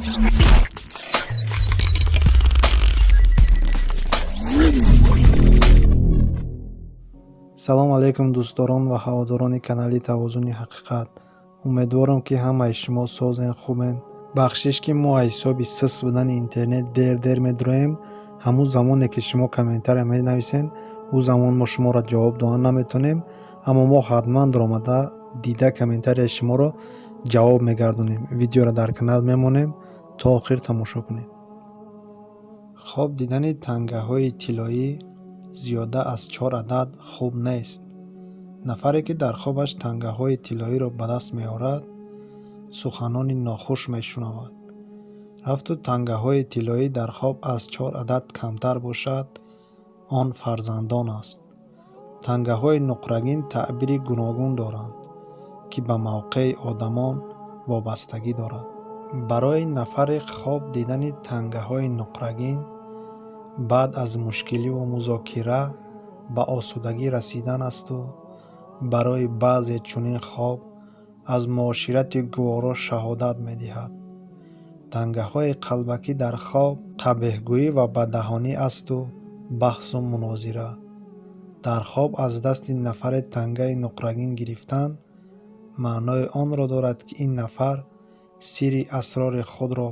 Салом алейкум, дӯстдорон ва ҳаводорони канали «Тавозуни ҳақиқат». Умедворам, ки ҳамаи шумо созен, хубен. Бахшиш, ки мо аз ҳисоби суст будани интернет дер дер медуроем. Ҳамун замоне ки шумо комментария менависен, ӯ замон мо шуморо ҷавоб додан наметонем, аммо мо ҳатман дуромада дида, комментарияи шуморо ҷавоб мегардонем. Видеоро дар канал мемонем, то охир тамошо кунед. Хоб дидани тангаҳои тиллоӣ зиёда аз чор адад хуб нест. Нафаре, ки дар хобаш тангаҳои тиллоиро ба даст меорад, суханони нохуш мешунавад. Рафту тангаҳои тиллоӣ дар хоб аз чор адад камтар бошад, он фарзандон аст. Тангаҳои нуқрагин таъбири гуногун доранд, ки ба мавқеи одамон вобастагӣ дорад. Барои нафаре хоб дидани тангаҳои нуқрагин баъд аз мушкиливу музокира ба осудагӣ расидан асту барои баъзе чунин хоб аз муоширати гуворо шаҳодат медиҳад. Тангаҳои қалбакӣ дар хоб қабеҳгӯӣ ва баддаҳонӣ асту баҳсу мунозира. Дар хоб аз дасти нафаре тангаи нуқрагин гирифтан маънои онро дорад, ки ин нафар сирри асрори худро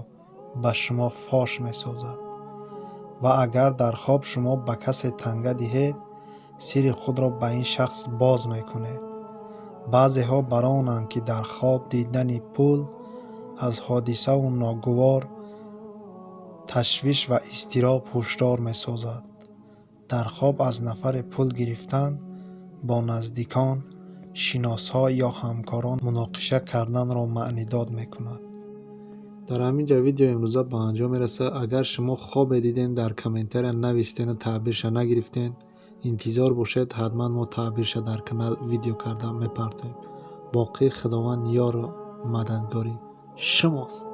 ба шумо фош месозад. Ва агар дар хоб шумо ба касе танга диҳед, сирри худро ба ин шахс боз мекунед. Баъзеҳо бар онанд, ки дар хоб дидани пул аз ҳодисаву ногувор, ташвиш ва изтироб ҳушдор месозад. Дар хоб аз нафаре пул гирифтан бо наздикон, шиносҳо ё ҳамкорон муноқиша карданро маънидод мекунад. Дар ҳамин ҷа видеои имрӯза ба анҷом мерасад. Агар шумо хобе дидем, дар комментария навистену таъбирша нагирифтен, интизор бошед, ҳатман мо таъбирша дар канал видео карда мепартоем. Боқӣ Худованд ёру мададгори шумост.